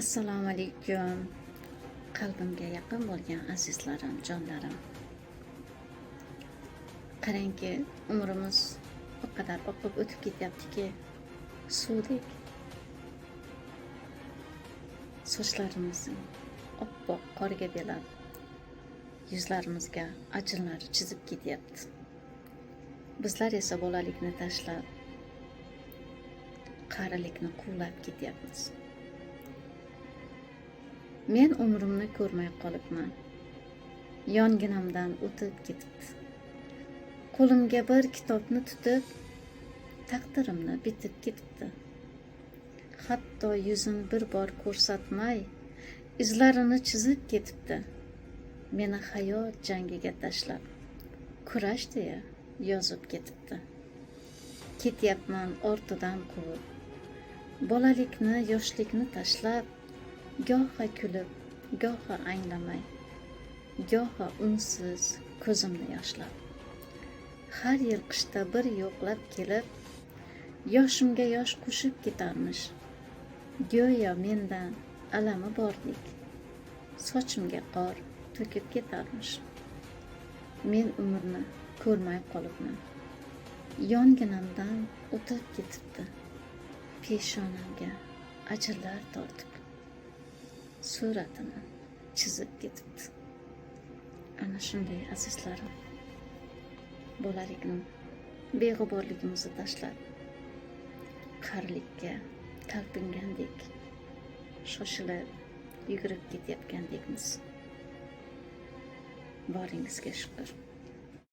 Assalomu alaykum. Qalbimga yaqin bo'lgan azizlarim, jonlarim. Qarangki, umrimiz o qadar oqib o'tib ketyaptiki, suvdek. Sochlarimizni oppoq qorga belab, yuzlarimizga ajinlar chizib ketyapti. Bizlar esa bolalikni tashlab, qarilikni quvlab ketyapmiz. Men umrimni ko'rmay qolibman. Yonginamdan o'tib ketibdi. Qo'limga bir kitobni tutib, taqdirimni bitib ketibdi. Hatto yuzini bir bor ko'rsatmay, izlarini chizib ketibdi. Meni hayot jangiga tashlab, kurash deya yozib ketibdi. Ketyapman ortidan quvib. Bolalikni, yoshlikni tashlab, goha kulib, goha anglamay, goha unsiz ko'zimni yoshlab. Har yil qishda bir yo'qlab kelib, yoshimga yosh qo'shib ketarmish. Go'yo mendan alami bordek, sochimga qor to'kib ketarmish. Men umrni ko'rmay qolibman. Yonginamdan o'tib ketibdi. Peshonamga ajinlar tortib, suratini chizib ketibdi. Ana shunday, azizlarim. Bolalikni, beg'uborligimizni tashlab, qarilikka talpingandek, shoshilib yugurib ketayotgandekmiz. Boringizga shukur.